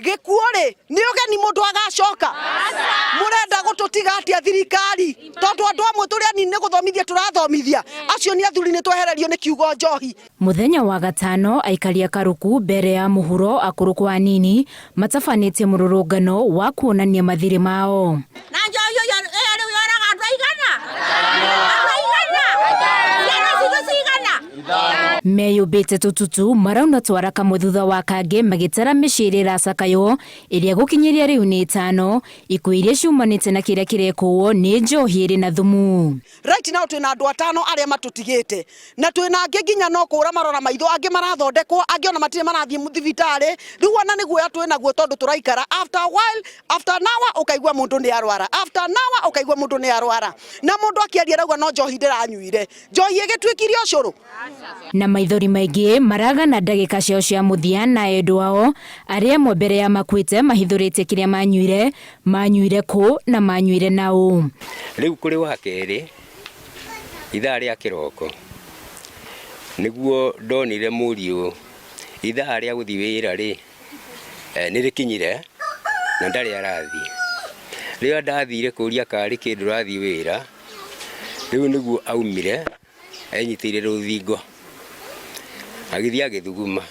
Gĩkuũ rĩ, nĩ ũgeni mũndũ agacoka? Mũrenda gũtũtiga atĩa thirikari? Tondũ andũ amwe tũrĩ anini nĩ gũthomithia tũrathomithia, acio nĩ athuri nĩ twehererio nĩ kiugo njohi. Mũthenya wa gatano aikari a Karuku mbere ya mũhuro akũrũ kwa anini matabanĩtie mũrũrũngano wa kuonania mathirĩ mao. Na njohi ĩyo ĩyo rĩu yoraga andũ aigana? Andũ aigana? Ciana citũ cigana? Meyũmbĩte tũtutu marauna twara kamwe thutha wa kangĩ magĩtara mĩciĩ ĩrĩa ĩracakaywo ĩrĩa gũkinyĩria rĩu nĩ ĩtano, ikuũ iria ciumanĩte na kĩrĩa kĩrekũo nĩ njohi ĩrĩ na thumu. Right now twĩna andũ atano arĩa matũtigĩte na twĩna angĩ nginya no kũra marora maitho, angĩ marathondekwo, angĩ ona matirĩ marathiĩ thibitarĩ. Rĩu ona nĩ guoya twĩ naguo tondũ tũraikara after a while, after an hour ũkaigua mũndũ nĩ arwara, after an hour ũkaigua mũndũ nĩ arwara, na mũndũ akĩaria arauga no njohi ndĩranyuire. Njohi ĩgĩtuĩkirie ũcũrũ. Na maithori maingĩ maragana ndagĩka ciao cia mũthia na endwa ao arĩa amwe mbere ya makuĩte mahithũrĩtie kĩrĩa manyuire, manyuire kũ na manyuire na ũ. Rĩu kũrĩ wa kerĩ ithaa rĩa kĩroko nĩguo ndonire mũriũ ithaa rĩa gũthiĩ wĩra rĩ nĩ rĩkinyire na ndarĩ arathiĩ. Rĩrĩa ndathire kũria karĩ kĩ ndũrathiĩ wĩra, rĩu nĩguo aumire enyitĩrĩire rũthingo agĩthiĩ agĩthuguma.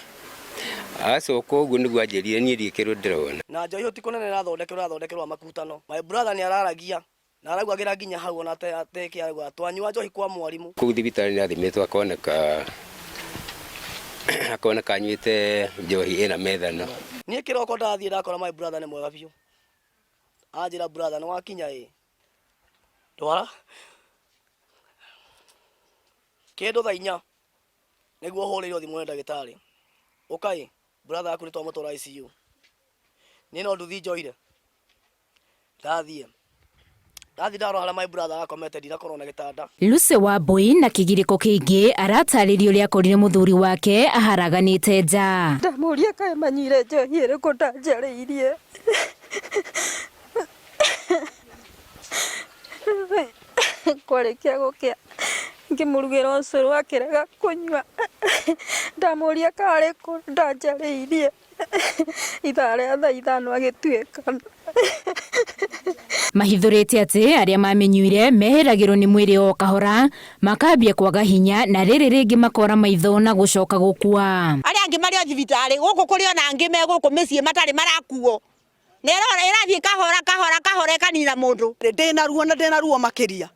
Acoka ũguo nĩguo anjĩrire niĩ ndiũĩ kĩndũ ndĩrona. Na njohi ti kũnene ĩrathondekerwo ĩrathondekerwo makutano. My brother nĩ araragia na araugagĩra nginya hau ona atekĩ arauga twanyua njohi kwa mwarimũ. Kũu thibitarĩ nĩ athimĩtwo akoneka akoneka anyuĩte njohi ĩna methano. Niĩ kĩroko ndathiĩ ndakora my brother nĩ mwega biũ. Anjĩra brother nĩ wakinya ĩ. Ndwara kĩndũ thaa inya nĩguo hũrĩirwo thimũ nĩ ndagĩtarĩ. Ũka ĩ, brother yaku nĩ twamũtwara ICU. Niĩ no nduthi njoire. Ndathiĩ. Ndathiĩ ndarora harĩa my brother arakomete ndinakorwo na gĩtanda. Lucy Wambui na kĩgirĩko kĩingĩ aratarĩria ũrĩa akorire mũthuri wake aharaganĩte nja. Ndamũria kaĩ manyuire njohi ĩrĩkũ ndanjarĩirie. Kwarĩkia gũkĩa ngĩmũrugĩra ũcũrũ akĩrega kũnyua. Ndamũria karĩ kũ ndanjarĩirie. Ithaa rĩa thaa ithano agĩtuĩkana. Mahithũrĩte atĩ arĩa mamĩnyuire mehĩragĩrwo nĩ mwĩrĩ o kahora, makambia kwaga hinya na rĩrĩ rĩngĩ makora maitho na gũcoka gũkua. Arĩa angĩ marĩ o thibitarĩ, gũkũ kũrĩ ona angĩ me gũkũ mĩciĩ matarĩ marakuo. Na ĩrathiĩ kahora kahora kahora ĩkanina mũndũ. Ndĩna ruo na ndĩna ruo makĩria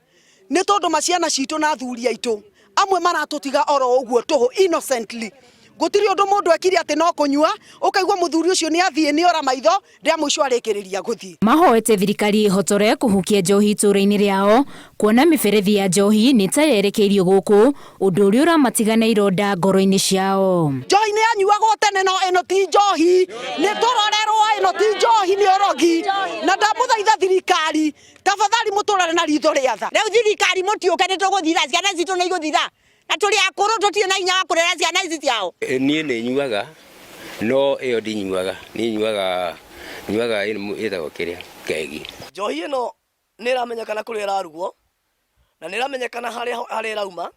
nĩ tondũ ma ciana citũ na athuri aitũ amwe maratũtiga oro ũguo tũhũ innocently. Gũtirĩ ũndũ mũndũ ekire atĩ no kũnyua, ũkaigua mũthuri ũcio nĩ athiĩ nĩ ora maitho, rĩa mũico arĩkĩrĩria gũthiĩ. Mahoete thirikari ĩhotore kũhukia njohi itũũra-inĩ rĩao kuona mĩberethi ya njohi nĩ ta yerekeirio gũkũ, ũndũ ũrĩa ũramatiga na ironda ngoro-inĩ ciao. Njohi nĩ yanyuagwo tene no ĩno ti njohi, nĩ tũrorerwo, ĩno ti njohi nĩ ũrogi. Na ndamũthaitha thirikari, tafadhali mũtũrore na ritho rĩa tha. Rĩu thirikari mũtiũke nĩ tũgũthira, ciana citũ nĩ igũthira na tũrĩ akũrũ tũtirĩ na hinya wa kũrera ciana ici ciao. Niĩ nĩ nyuaga no ĩyo ndinyuaga, niĩ nyuaga nyuaga ĩtagwo kĩrĩa kegi. Njohi ĩno nĩ ĩramenyekana kũrĩa ĩrarugwo na nĩ ĩramenyekana harĩa harĩa ĩrauma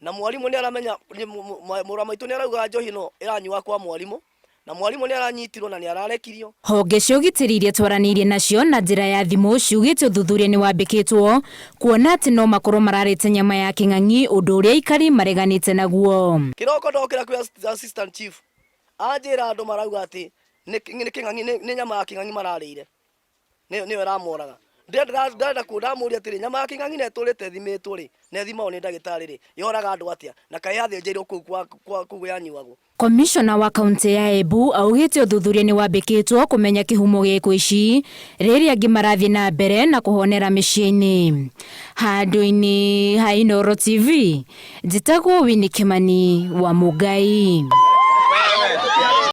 na mwarimũ nĩ aramenya mũrũ wa maitũ nĩ arauga njohi ĩno ĩranyua kwa mwarimũ na mwarimũ nĩ aranyitirwo na nĩ ararekirio. Honge cia ũgitĩri iria twaranĩirie nacio na njĩra ya thimũ ciugĩte ũthuthuria nĩ wambĩkĩtwo kuona atĩ no makorwo mararĩte nyama ya kĩng'ang'i ũndũ ũrĩa aikari mareganĩte naguo. Kĩroko ndokĩra kwĩ assistant chief anjĩra andũ marauga atĩ nĩ kĩng'ang'i nĩ nyama ya kĩng'ang'i mararĩire. Nĩyo nĩyo ĩramoraga. Ndĩrenda kũ ndamũria atĩrĩ, nyama ya kĩng'ang'i na ĩtũrĩte ĩthimĩtwo rĩ, na ĩthimagwo nĩ ndagĩtarĩ rĩ, yoraga andũ atĩa? Na kaĩ yathĩnjĩirwo kũu kwa kwa kũu yanyuagwo? Komishona wa kauntĩ ya Embu augĩte ũthuthuria nĩ wambĩkĩtwo kũmenya kĩhumo gĩa ikuũ ici rĩrĩa angĩ marathiĩ na mbere na kũhonera mĩciĩ-inĩ. Handũ-inĩ ha Inooro TV, njĩtagwo Winnie Kimani wa Mũngai.